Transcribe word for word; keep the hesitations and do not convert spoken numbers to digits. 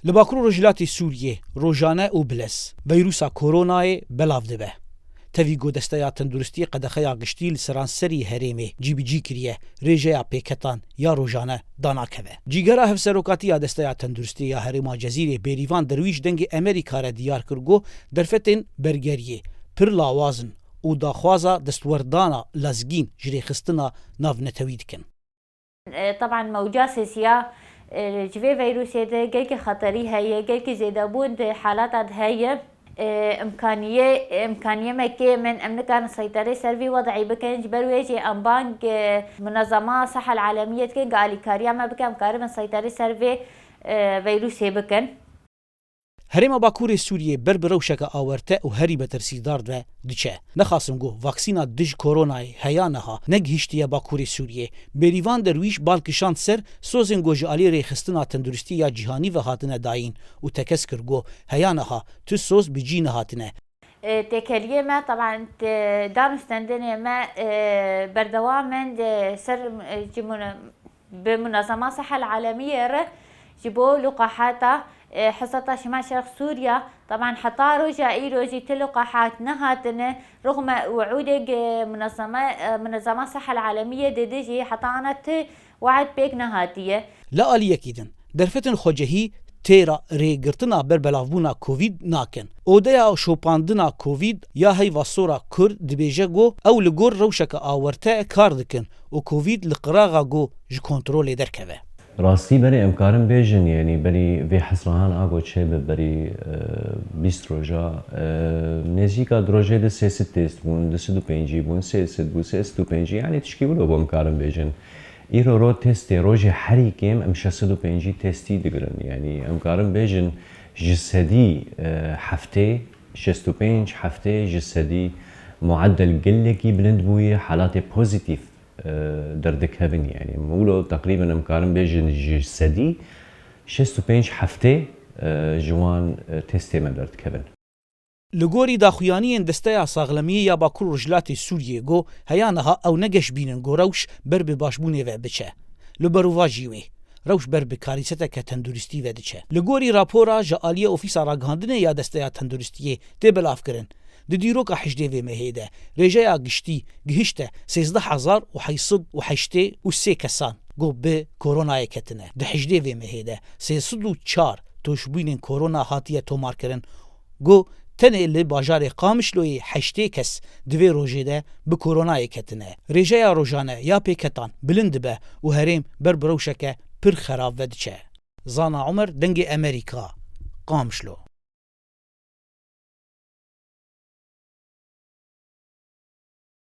Li Bakur û Rojhilatê Sûriyê rojane û bi lez veyrusa koronayê belav dibe. Tevî ku Desteya Tenduristiyê qedexeya giştî li seranserî herêmê cîbicî kiriye, rêjeya pêketan ya rojane danakeve. Cîgera Hevserokatî ya Desteya Tenduristiyê ya Herêma Cezîrê Bêrîvan Derwîş Dengê Amerîka re diyar kir ku derfetên bergeriyê pir lawaz in û daxwaza destwerdana lezgîn ji rêxistina navnetewî dikin. E, teban mewca sêsiya, e, ji vê vîrusê de gelkî xeterî heye, gelkî zêdebûn di halata de heye. E, imkaniyê, imkaniyê me kêm in, em nikarin seyterê ser vî wed'î bikin. Ji ber wê jî em bang, e, Munezema Seha Alemiyê dikin, ku alîkariya me bike, em karibin seyterê ser vê, e, vîrusê bikin. Herêma Bakurê Sûriyê ber bi rewşeke awerte û herî metirsîdar ve diçe. Nexasim ku vaksîna dij koronayê heya niha negihiştiye Bakurê Sûriyê. Bêrîvan Derwîş bal kişand ser sozên ku ji alî Rêxistina Tenduristî ya Cîhanî ve hatine dayîn û tekez kir ku heya niha tu soz bi cî nehatine. E, têkeliyê me, teban, te-, dan û stendinê me, e, berdewam in, e, ser, e, ji mun-, bi Munezema Seha Alemiyê re ji bo liqahata, e, Huseta Şimal Şerq Sûriya, teban heta roja îro jî ti liqahat nehatine, rixme wi'ûdê ge Munezema, e, Munezema Seha Alemiyê dide jî heta ana ti we'd pêk nehatiye. Li aliyekî din, derfetên xwecihî têra rêgirtina berbelavbûna Covid nakin. Odeya şopandina Covid ya Heyva Sor a Kurd dibêje ku ew li gor rewşeke awerte kar dikin û Covid li qiraxa ku ji kontrolê derkeve. Rastî berê em karin bêjin, yanî berî vê hesrahan a ku çêbe berî, e, bîst roja, e, nêzîka di rojê de sê sed test bûn, du sed û pêncî bûn, sê sed bû, sê sed û pêncî, yanî tişkî wilo bû em karin bêjin. Îro ro testê rojê herî kêm em şeş sed û pêncî testî digirin. Yanî em karin bêjin ji sedî, e, heftê, şeş û pênc heftê ji sedî mueddel gelekî bilind bûye, halatê pozîtîf, e, derdikevin. Yanî wilo teqrîben em karin bêjin ji sedî şeş û pênc heftê, e, ji wan, e, testê me derdikevin. Li gorî daxuyaniyên Desteya Saxlemiyê ya Bakur Rojhilatê Sûriyê ku heya niha ew ne geş bînin ku rewş ber bi başbûnê ve biçe. Li berovajî wê, rewş ber bi karîseteke tenduristî ve diçe. Li gorî rapora ji aliyê Ofîsa Ragihandinê ya Desteya Tenduristiyê tê belavkirin, di dîroka hejdê vê mehê de rêjeya giştî gihişte sêzdeh hezar û heyt sed û heştê û sê kesan ku bi koronayê ketine. Di hejdê vê mehê de sê sed û çar toşbûnên korona hatiye tomarkirin. Ku tenê li bajarê Qamişloyê heştê kes di vê rojê de bi koronayê ketine. Rêjeya rojane ya pêketan bilind dibe û herêm ber bi rewşeke pir xerab ve diçe. Zana Omer, Dengê Amerîka, Qamişlo.